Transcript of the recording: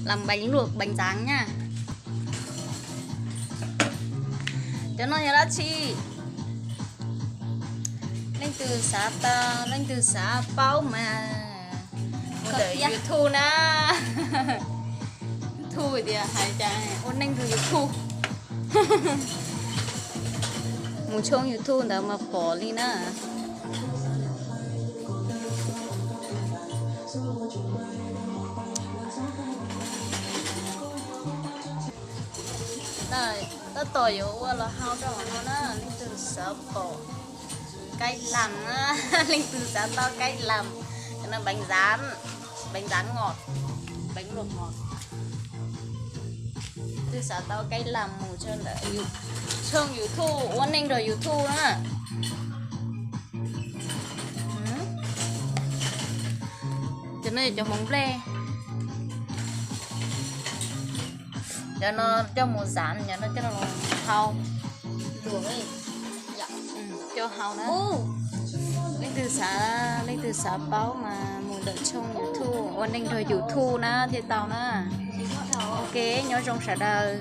Làm bánh luộc, bánh rán nha. Cov no yog dab tsi? Leej twg xav tau, leej twg xav paub mas mus ntawm YouTube na. YouTube tias hais tias ua neej rau YouTube. Mus tshooj YouTube ntawd mas pom li na. Tab tom yuav ua los hau rau hauv no na, leej twg xav pom cách làm na, leej twg xav tau cách làm. Cov no bánh rán, bánh rán ngọt, bánh luộc ngọt. Twg xav tau cách làm mus tshooj YouTube, ua neej rau YouTube na. Cov no yog cov hmoov nplej. Cov no coj mus rán, cov no coj los hau. Coj hau na. Leej twg xav, leej twg xav paub mas mus ntawm tshooj YouTube, ua neej rau YouTube na thiaj tau na. Ok, nyob zoo sawv daws.